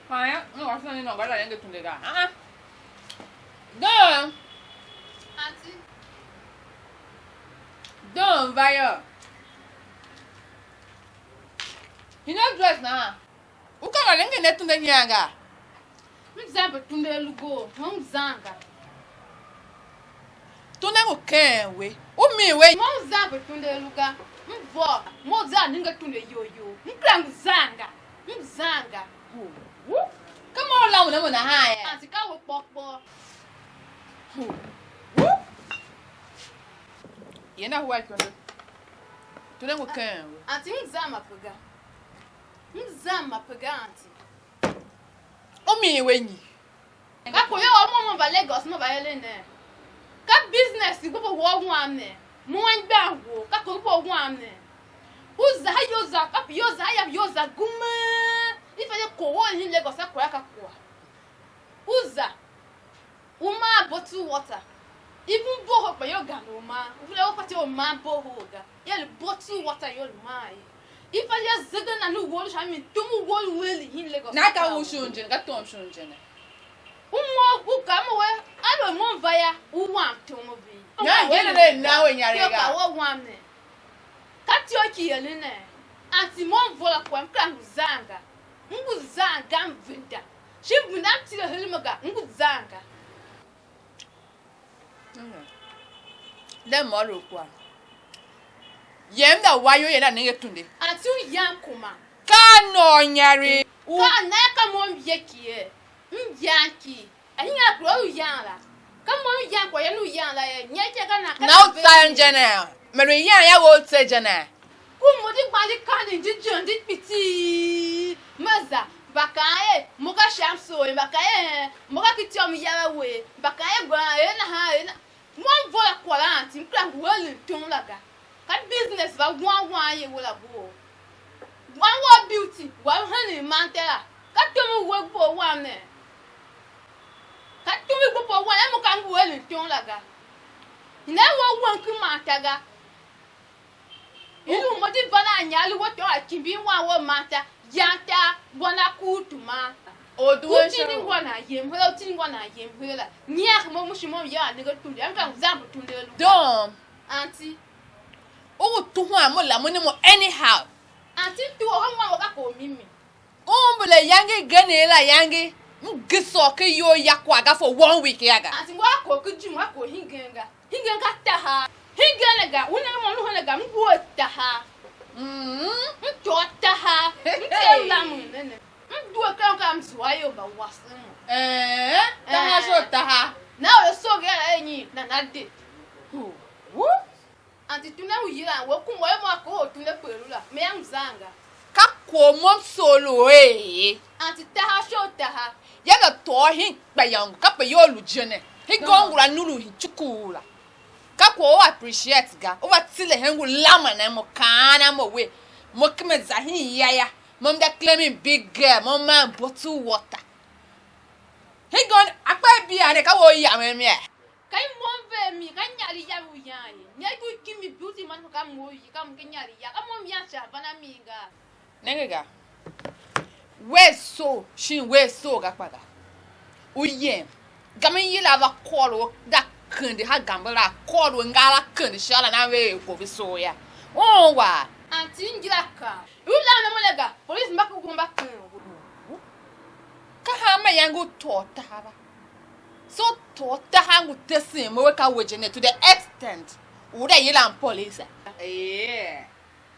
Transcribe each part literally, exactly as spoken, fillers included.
Kôôn yô, m wase ne nôngo la nenge tunde ga. Ah, ah. Doo. Auntie. Doo, m va yô. Hina dress na? U ka la nenge ne tunde nyian ga? M zan pe tunde lu go, mo m zan ga. Tunde ngu ken we. U mi we. Mo m zan pe tunde lu ga. M vôr, mo zan nenge tunde yoyo. M kera ngu zan ga. M zan ga. Hu, hu. Ka mo u la u ne mo nahan ye? Auntie, ka we kpôkpô. Hu, hu. Ye na hua ikundu. Tunde ngu ken we. Auntie, m zan ma pe ga. M zan ma pe ga, auntie. U mi we nyi? Ka ko yo mo mo va Lagos mo va eren ne. Ka business go bo wo wam ne. Mo en gba wo, ka ko bo wam ne. U za ha yo za, ka yo za ha ya yo za gume. I fa ye ko wo ni Lagos a ko ya ka ko. U za. U maa bottle water. Even borehole kpa yo gande u maa. U vule u pati u maa borehole ga. Ye lu bottle water yo lu maa ye. Ifa ya zege na nu wor sha mi tum u wor weli hin Lagos. Na ka u shon je, ka tom shon je ne. U mo u ka mo we, a lo mo va ya, u wam tom bi. Na ye ne na we nyare ga. Yo ka wo wam ne. Ka tio ki ele ne. Anti mo mvola kwa m kra ngu zanga. Ngu zanga m venda. Shi venda m tile hele mo ga, ngu zanga. Mm. Le mo lu kwa. Yem da wa yo ye na nenge tunde. Anti u yan kuma. Ka no nyari. U ka na ka mo m ye ki ye. M yan ki. A nyi a kuro u yan la. Ka mo m yan kwa ye nu yan la ye. Nye ke ka na ka na u tsa je ne. Me lu yan ya wo tse je ne. Ku mo di gban di kan di jen di kpitii. Me za, mba kaan er, mo ka sha m soo ye, mba kaan er, mo ka ki ityô m ya ve we, mba kaan er, gban er nahan er na-, mo m vough la kwagh la anti, m kera ngu eren tom la ga. Ka business va wan wan ye we la go. Wan wou Beauty, wa u henen man tera. Ka tom u we gbo wam ne. Ka tom u gbo wam ne, mo ka ngu eren tom la ga. Ne we wan ki man ta ga. Ilu mo di van a nya lu we tôô a kimbi wan we manta, yan ta, wan a ku tuma. O du u tindi wan a yem hela, u tindi wan a yem hela. Nyiak mo mushi mo ya a nenge tunde, am ka zam tunde lu. Dom. Anti. U ngu tuhwan mo la mo ne mo anyhow. Anti tu o wan wa ka ko mimi. Umbula yange i gen la yange, m gi sôr ken iyol ya kwagh ga for one week ya ga. Anti ngwa ko ki jim a ko hingen ga. Hingen ka taha. Hingen ne ga, una mo lu hana ga, m gwo taha. Mm. M to taha. M te la mo ne ne. M due ka ka m zua yo mba wasen mo. Eh, taha so taha. Na o so ga la enyi na na de. Hu. Wu. Anti tuna u yilan we kuma ye mo a kohol tuna kperu la, me am zanga. Ka kwagh mo m soo lu ee. Anti taha sha u taha. Ya za tôô hin kpa yôngo, kape iyol lu je ne. Hin gôngor a nuru hin cuku la. Ka kwagh u appreciate ga. U va tile hen ngu lama ne mo kaan a mo we. Mo keme za hin yaya. Mo m da claiming big girl, mo man bottle water. Hin gôngor akpa bia ne ka wo yam em ye. Ka i mo m ver mi, ka nyari ya u yan ye. Nya ju kimi Beauty man ka mo yi, ka mo ke nyari ya. Ka mo m yan sha van a mi ga. Nenge ga. We so, shin we so ga kpa ga. U yem. Gam yila va kôr u da kende ha gambe la, kôr u nga la kende sha la na ve ko ve so ya. On wa. Anti ngira ka. U la na mo le ga. Police mba ku mba ken. Ka hanma yange u tôô taha ba. So tôô taha ngu tesen mo we ka we je ne to the extent u da yilan police. Eh.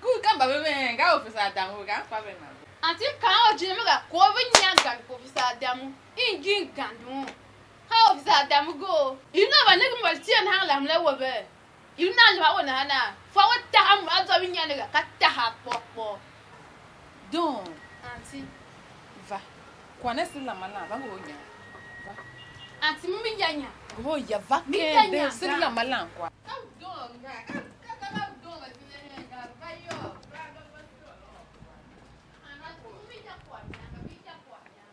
Ku ka mba ve ven ga officer Adamu ga fa ve na. Anti kan o je me ga ko ve nyan ga officer Adamu. Injin gandun. Ha officer Adamu go. Ina ba ne ke mo tie na la mle wo ve. I na lu a we nahan a, fa we taha mu a zwa u inya ne ga, ka taha kpôkpô. Don. Aunty. Va. Kwa ne si lama lan, va ngohol inya. Va. Aunty, mi mi ya inya. Ngohol ya, va ken de, si lama lan kwa. Ka u don ga, ka, ka, ka, ka u don ga, si ne hen ga, va yo, va, va, va, va, va. Ana, mi mi ya kwa inya, mi ya kwa inya.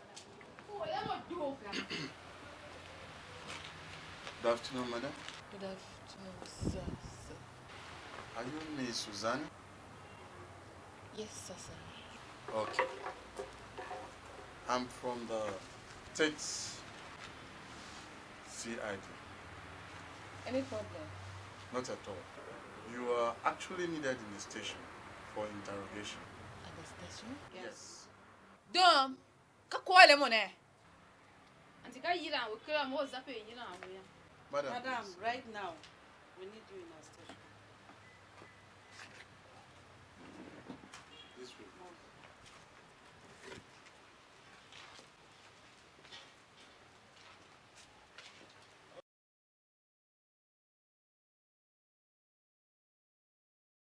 Good afternoon, madam. Good afternoon, sir, sir. Are you Miss Suzanne? Yes, sir, sir. Okay. I'm from the States C I D. Any problem? Not at all. You are actually needed in the station for interrogation. At the station? Yes. Dom, ka kwagh le mo ne? Anti ka yilan we kera mo za pe yilan we ya. Madam, Madam, please. Right now, we need you in our station.